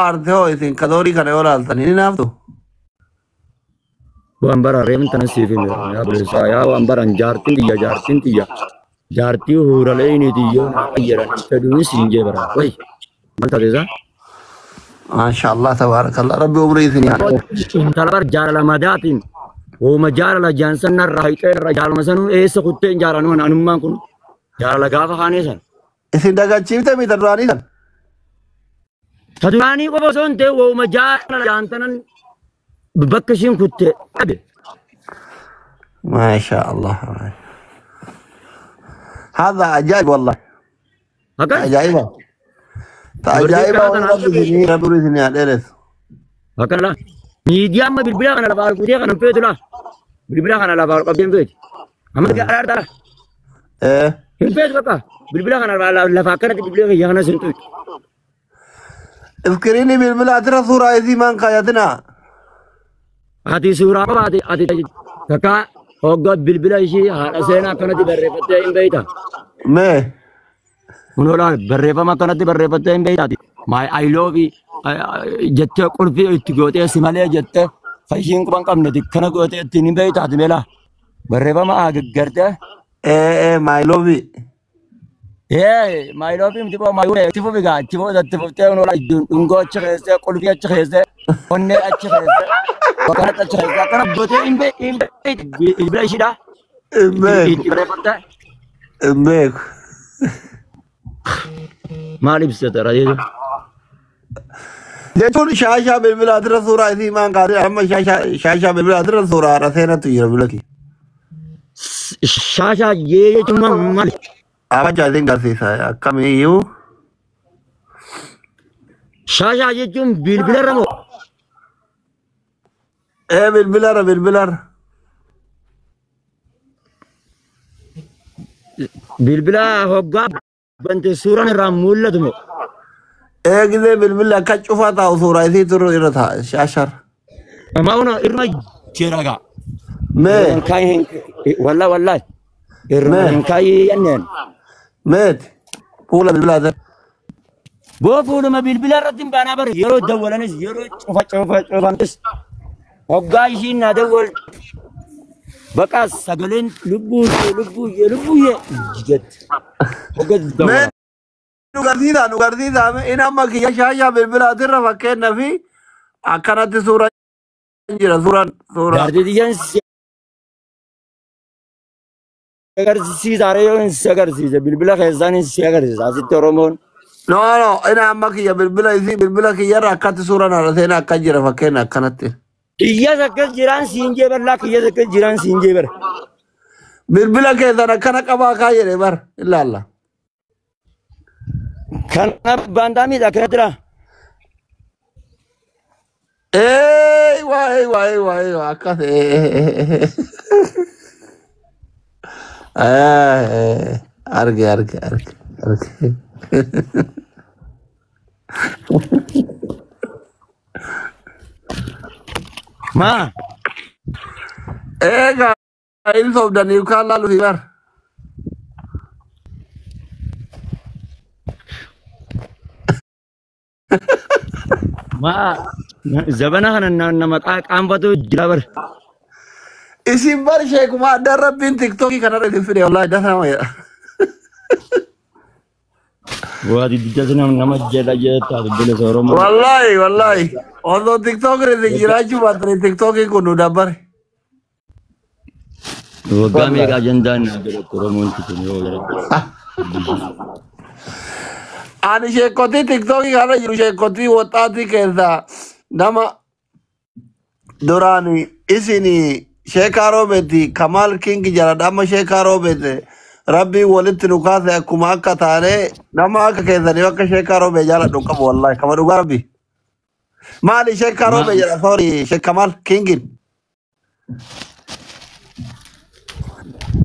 Aarte hoo isin kadoorii kana yoo laaltan hin hinaaftu? Waan bara reemta na siif hime yaa buleessaa yaa waan baran jaartiin tiyya jaartiin tiyya jaartii huuraleeyniiti yoo naa qayyaran fedhuun siin jee bara way maal taate isaa? Maashaallah tabaarakallah rabbi umrii isin haa dheeressu. Intala bar jaalala madaatiin wooma jaalala jaansan narraa hiixee irra jaalama sanuu eessa kutteen jaalanuu anummaan kun jaalala gaafa kaanee san. Isin dagachiifte mita duraanii san? Ta duraanii qofa osoo hin ta'in wooma jaalala jaantanan bakka ishiin kutte dhabe. Maashaallah. هذا عجائب والله. Akkas Ajaa'iba. Ta dubartii ajaa'iba akkanaa waan tana rabbi isinii rabbi isinii haa dheeressu. Akkana laa. Miidiyaa amma bilbila kana lafaa ol kutee kana hin feetu laa. Bilbila kana lafaa ol qabdee hin feetu. Amma araarta laa. Eh. Hin feetu bakka. Bilbila kana lafaa akkanatti bilbila kiyya kanas hin tuqu. Iskiriinii bilbila atira suuraa isii maan kaayatinaa? Ati suuraa qofa ati ati takka hoggaa bilbila ishii haadha seenaa akkanatti barreeffattee hin beeyta. Mee. Kunoo laa barreeffama akkanatti barreeffattee hin beeytaati. My I love you jettee qulfii itti gootee si malee jettee fayyishiin quban qabne kana gootee ittiin hin beeytaati meelaa. Barreeffama agaggartee. Eh eh my love. Ee my love miti boo my itti fufi gaa itti fufi itti fuftee kunoo laa dhungoo achi keessee qulfii achi keessee onnee achi keessee bakka achi keessee akkana gootee hin beeyti bilbila ishiidha. Hin beeku. Itti barreeffattee. Hin beeku. Maal ibsata rajeeju? Jechuun shaashaa bilbila atira suuraa isii maan kaayatinaa? Amma shaashaa bilbila atira suuraa haadha seenatu jira bilbila kiyya. Shaashaa jechuun maali? Abacha isin garsiisa akkamiyyuu. Shaashaa jechuun bilbilarra moo? Ee bilbilarra bilbilarra. Bilbila hoggaa bante suuraan irraa mul'atu moo? Ee gisee bilbilli akka cufaa taa'u suuraa isii turu irra taa'a shaasharra. Ammaa kun irra jira gaa. Mee. Irra hin kaayi wallaahi wallaahi. Irra Mee. hin kaayi jenneen. Meeti. Fuula bilbilaa Boo fuuluma bilbila irratti hin baanaa bari yeroo dawwalanis yeroo cufa cufa cufantis hoggaa ishiin naa dawwal baqa sagaleen lubbuuyyee lubbuuyyee lubbuuyyee jetti. Hoggaa Mee dawwala. nu garsiisaa nu garsiisaa inni amma kiyya shaashaa bilbilaatirra fakkeenya fi akkanatti suuraan jira suuraan suuraa. Jaartii tiyyaan si agarsiisa yoo hin si agarsiise bilbila keessaan hin si agarsiisa asitti Oromoon. No no inni amma kiyya bilbila isii bilbila kiyyarra akkatti suuraan haadha seenaa akka jira fakkeenya akkanatti. Kiyyas akkas jiraan siin jee barlaa kiyyas akkas jiraan siin jee bara. Bilbila keessan akkana qabaa kaa jedhe bar ilaalla. Kana baandaa miidha akkanatti laa. Ee waa ee waa ee waa ee waa akkas ee arge arge arge arge. Maa Egaa inni sobdanii kaan laalu fi bar. Maa zabana kana nama qaanfatu jira bara. Isin bar sheekuma addaan rabbiin tiktookii kanarra isin fide wallahi dasa nama jedha. Waa diddas nama jedha jettaa bilisa Oromoo. Wallahi wallahi osoo tiktookiin isin jiraachuu baatanii tiktookiin kun nu dabbare. Waggaa meeqa ajandaan naa godhatte Oromoon kun yoo godhatte. Ani sheekotii tiktookii kana jiru sheekotii waxaatii keessaa nama duraani isin sheekaa roobeeti Kamaal King jaladha amma sheekaa roobeete rabbiin walitti nu kaase akkuma akka taane nama akka keessanii akka sheekaa roobee jaaladhu qabu wallahi kama dhugaa rabbi. Maali sheekaa roobee jedha sorry sheek Kamaal Kingin.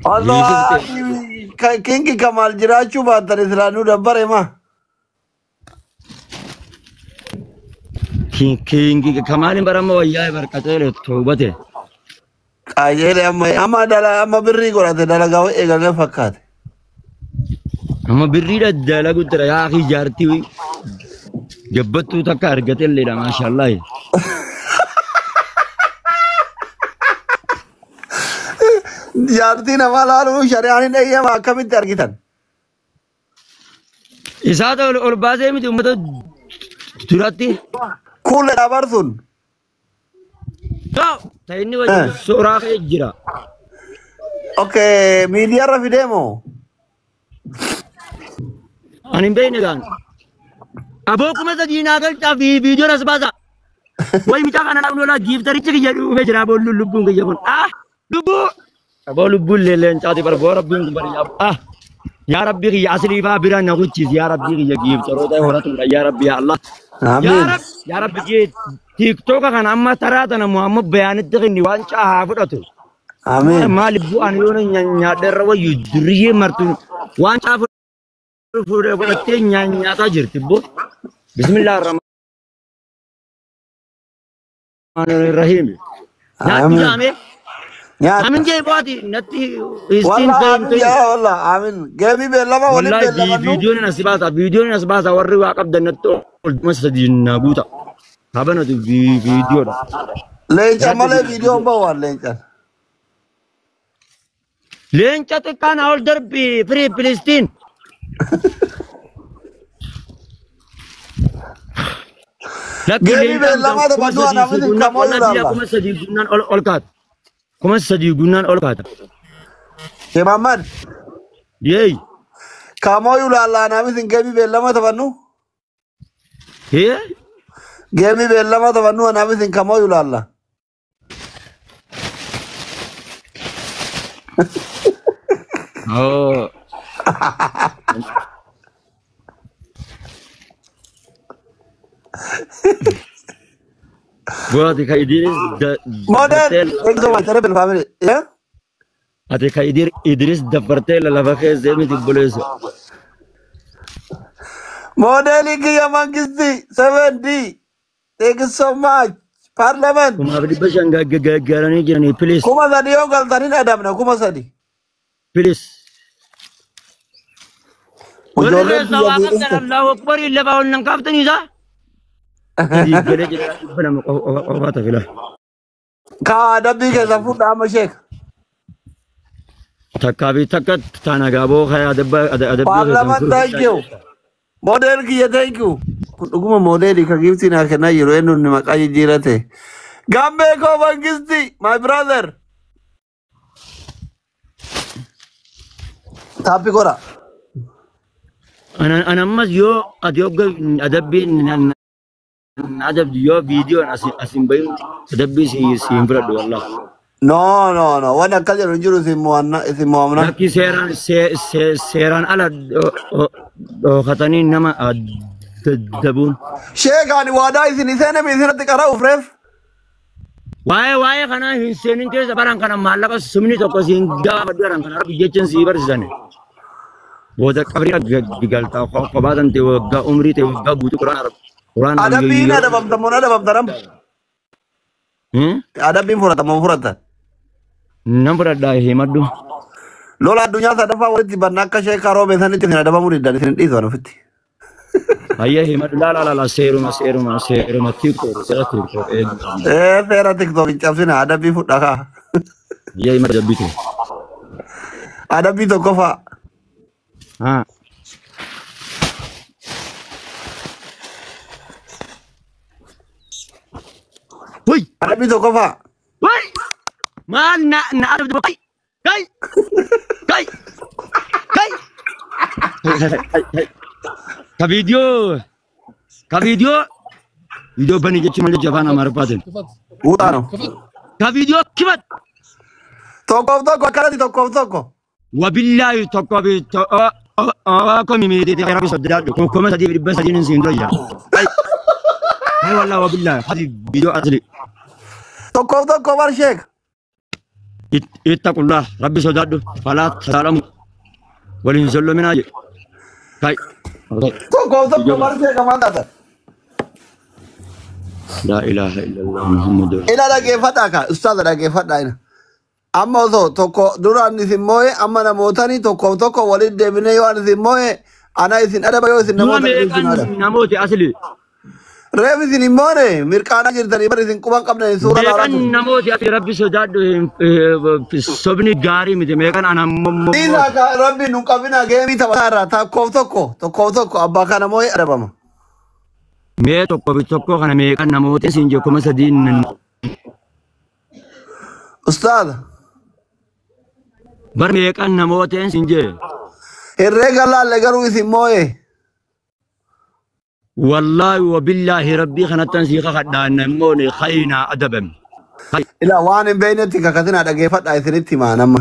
Osoo Kingi Kamaal jiraachuu baatan islaanuu dabbare maa. Kingi Kamaalin barama wayyaa barqaxeele toobate. Qajeele amma amma dala amma birrii godhate dalagaa eegalee fakkaate. Amma birriidha dalagu jira yaa akhi jaartii. Gabbattuu takka argatelleedha maashaallah. Jaartii namaa laaluu shari'aan hin eeyyama akkamitti argitan? Isaata ol baasee miti uummata duratti. Kuulee dabarsuun. Ta inni wajjin suuraa ka'ee jira. Okay, miidiyaarra fidee moo? Ani hin beekne gaan. Aboo 3000 naa galchaa fi viidiyoon as baasa. Wayi mucaa kana naaf lolaa giiftarichi kiyya dhufee jira aboo lubbuun kiyya kun. Ah lubbuu. Aboo lubbuun leencaati barboo rabbiin kun bari ah. Yaa rabbi kiyya aslii faa bira na kuchis yaa rabbi kiyya giiftaroota horatudha yaa rabbi yaa Allah. Amiin. Yaa rabbi tiiktooka kana amma taraa tana Muhammad bayaanitti kenni waan caa fudhatu. Amiin. Maali bu'aan yoo nyaadheerra wayyu duriyyee martu waan caa fudhattee nyaataa jirti boo. Bismillah ar-Rahmaan ar-Rahiim. Nyaadhu jaamee. Nyaata. Amin jee baati natti istiin Wallah ta'in amin ta'in. yaa wallah amin. Geemii beellama waliin Wallahi beellamannu. viidiyoon as baasa viidiyoon as baasa warri waa qabdan natti ol 3000 naa guuta. Habanatu viidiyoodha. Leenca malee viidiyoon bahu leencan. Leenca xiqqaan ol darbi firii Filistiin. Lakki Geemii leencaan beellamaa kuma taphannu sadii anaafis guunnaan kamoo wallahi biyya ilaalla. 3000 guunnaan ol kaata. 3000 guunnaan ol kaata. Shee Muhammad. Yeey. Kamoo ilaalla anaafis geemii beellama taphannu. Hee? Geemii beellama taphannu anaafis kamoo ilaalla. Oh. Bu'aati ka Idris Model. dabartee Thank you so much. Triple family. Yeah? ati ka Idris dabartee lafa keessa miti obboleessa. Model kiyya mangisti 7D. Thank you so much. Parliament. 1500 gargaaranii jiranii please 3000 yoo galtaniin adamna 3000. please. Warri Ijoolleen keessaa biyya waa qabdan miidhagdu. Allahu Akbar lafa ol nan kaaftanii isaa. Sadii galee jira 200 qofa tafila. Ka adabbii keessa fuudha amma sheek. Takkaa fi takka taana gaaboo kaya adabbii keessan Parliament thank you. Model kiyya thank you. Kun dhuguma modelii ka giiftiin haa kennaa jiru eenyuun maqaa jijjiirate. Gambee koo mangisti my brother. Taappi godha. Ana ammas yoo ati hogga adabbiin adabdi yoo viidiyoon asin bahin adabbii si hin fudhadhu wallah. No no no wanni akkas jedhu hin jiru isin mo'anna isin mo'amna. Lakki seeraan seeraan ala dhookatanii nama daddabuun. Sheekaan waadaa isin seename isinatti qara'uuf reef. Waa'ee kanaa hin seenin keessa baran kana maallaqa sumni tokko siin gaafadhu baran kana rabbi jechaan sii barsiisan. Booda qabrii galtaa kophaa tan ta'e waggaa umrii ta'e waggaa guutuu quraana quraana Adabbiin adabamta moo adabamta nam? Adabbiin fudhata moo fudhata? Nan fudhadhaa himadhu. Lola addunyaa sadaffaa walitti banna akka sheekaa roobee sanitti isin adabamuu diddan isin hin dhiisan ofitti. Hayya himadhu laa laa laa seeruma seeruma seeruma tiiktook seera tiiktook eegu. Ee seera tiktook hin cabsina adabbii fudha kaa. Hayya himadhu adabbii ta'e. Adabbii tokkoffaa. Haa. Wuy! Adabbii tokkoffaa. Wuy! Maal na na adabdu kai kai kai kai ka viidiyoo ka viidiyoo viidiyoo bani jechuun maal jechuun afaan Amaariffaatiin. Wuxaano. Ka viidiyoo kibat. Tokkoof tokko akkanatti tokkoof tokko. Wabillaahi tokko fi tokko mimiiteeti rabbi sodaadhu 3300 siin dura jira. Hai wallah wabillaahi hadi viidiyoo asli. Tokkoof tokko bar sheek. Ittaqullah rabbi sodaadhu falaa tasaalamu waliin sollominaa jedhe. Kai. Tokkoof tokko bar sheek maal taatan? Laa ilaaha illallah Muhammadur. Ila dhaggeeffadhaa kaa ustaaza dhaggeeffadhaa ina. Amma osoo tokko duraan isin moo'e amma namootani tokkoof tokko walitti deebinee yoo ani isin moo'e ana isin adaba yoo isin Dura namoota isin meeqan adaba. namooti asli. Reef isin hin moone mirqaanaa jirtanii bar isin quban qabdan suura laalaa Meeqan turte. namooti ati rabbi sodaadhu sobni gaarii miti meeqan ana Dhiisaa ka rabbi nu qabina geemii taphataa irraa tokkoof tokko tokkoof tokko abbaa kana moo'ee adabama. Mee tokko bi tokko kana meeqan namooti siin jiru 3000. Ustaaza. Bar meeqan namooteen siin jee. Herreega laalle garuu isin moo'ee. Wallaahi wabillaahi rabbii kanattan sii kakadhaa namoonni khaynaa adabame. Ila waan hin beeknetti kakatinaa dhageeffadhaa isinitti himaa nama.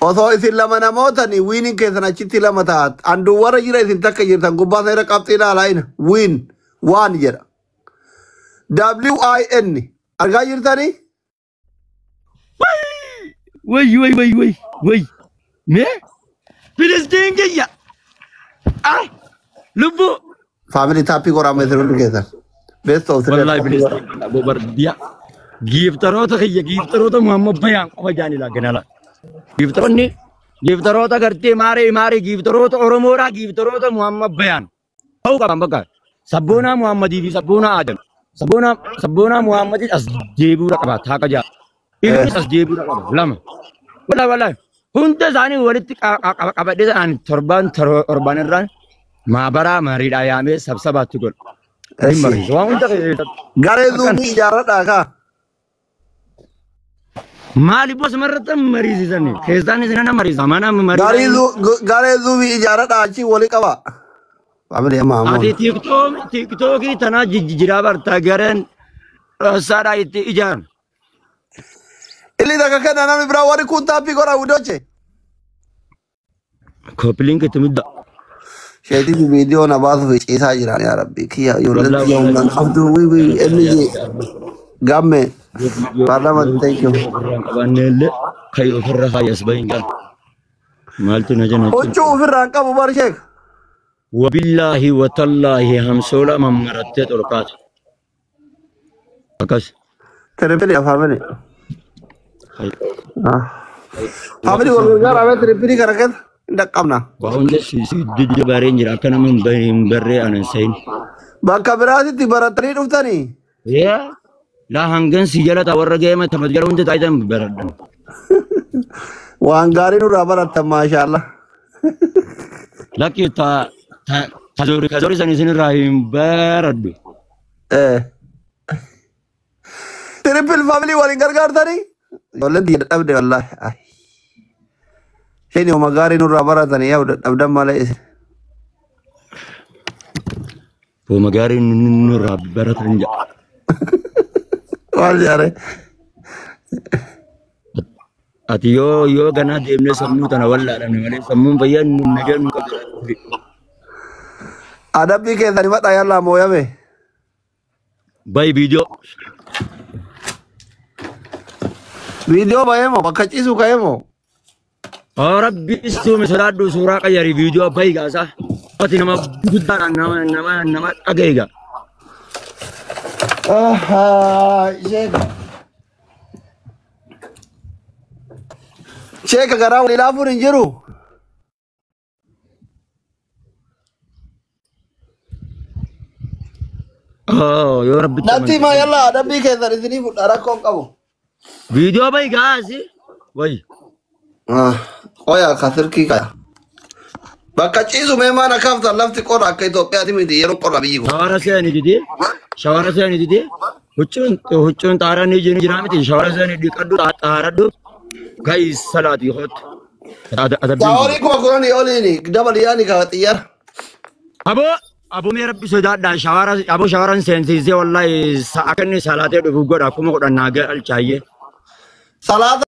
Osoo isin lama namootani wiiniin keessan achitti lama ta'a. Anduu warra jira isin takka jirtan gubbaa sana irra qabxii ilaalaa ina. Wiin waan jedha. W I N argaa jirtanii? Way way way way way. Mee Filistiin kiyya. Ah lubbuu. Family tap godhaa isin hundi keessan. Best of three. Wallaahi Filistiin Abu Bardiya. Gifteroota kiyya gifteroota Muhammad Bayaan qofa jaani laa ganala. Gifteroonni gifteroota gartee maaree maaree gifteroota Oromoodhaa gifteroota Muhammad Bayaan. Ta'uu qaban bakka. Sabboonaa Muhammadii fi sabboonaa Aadam. Sabboonaa sabboonaa Muhammadii as deebi'uudha qaba taaqa jaa. Innis as deebi'uudha qaba lama. Wallaahi wallaahi hunda isaanii walitti qabadhee ta'an torbaan torbaan irraan maabaraa mariidhaa yaamee sabsabaatti godha. Hin mariisa waan hunda keessatti. Garee zuumii ijaarradhaa kaa. Maali bos marratti mariisisanii? Keessaan isin nama mariisa mana mariisa. Garee zuumii ijaarradhaa achi walii qaba. Family amma ammoo. Ati tiiktookii tanaa jijjiiraa bartaa gareen dhoksaadhaa itti ijaaran. Illi takka kenna namni biraa warri kun tap godhaa wudoche. Copy link itti mudda. Sheetii viidiyoo na baasuuf ciisaa jiran yaa rabbi kiyya ijoolleen Wallaahi tiyya humnaan qabdu wii wii inni gamme paarlaamaan thank you. Ofirraan qabaanne illee kan ofirra faayas bahin qabu. Maaltu na jana. Huccuu ofirraan qabu bar sheek. Wabillaahi watallaahi hamsoola mammarattee xolkaata. Akkas. Triple family. Family wal gargaaraa mee triple kana keessa hin dhaqqabna. Waa hunda si dudda bareen jira akka nama hin barree anan sayin. Bakka biraatitti barattanii dhuftanii. Yaa laa hangan si jala taa warra geema tamat jala hunda taayitan baradhan. Waan gaarii nurraa barattan maashaallah. Lakki ta ta kazoori kazoori san isinirraa hin baradhu. Triple family waliin gargaartanii. Ijoolleen biyya dadhabde wallaahi. Isheen yooma gaarii nurraa baratanii yaa dadhabdan malee isin. Hooma gaarii nurraa baratan jedha. Maal jaare? Ati yoo yoo ganaa deemnee sammuu tana wallaadhamne malee sammuun fayyaa nu nagaa nu qabdu. Adabbii keessan himadhaa yallaa mooyame. Bay viidiyoo. Viidiyoo baheemo bakka ciisu ka'eemo. Oo rabbi suumi sodaadhu suuraa qayyarii viidiyoo bay gaasaa. Ati nama guddaadhaan nama nama nama dhaga'iga. Sheeka. Sheeka garaa walii laafuun hin jiru. Oo yoo rabbitti Natti himaa yallaa adabbii keessan isinii fudha rakkoo hin qabu. Viidiyoo bay gaasi. Way. Qoya ka silkii kaya. Bakka ciisu mee maana kaaftan lafti qorra akka Itoophiyaati miti yeroo qorra biyyi kun. Shawara seeni didee. Shawara seeni didee. Huccuun huccuun xaaraan ni jira miti. Shawara seeni dhiqadhu xaaradhu. Ga'i salaatii hootu. Adabbiin Shaaworii 10,000 oliini dabali yaani ka xiyyaara. Aboo aboo mee rabbi sodaadhaa shawara aboo shawaran seensisee wallahi akka inni salaatee dhufu godha 10,000 naa galchaayyee. Salaata.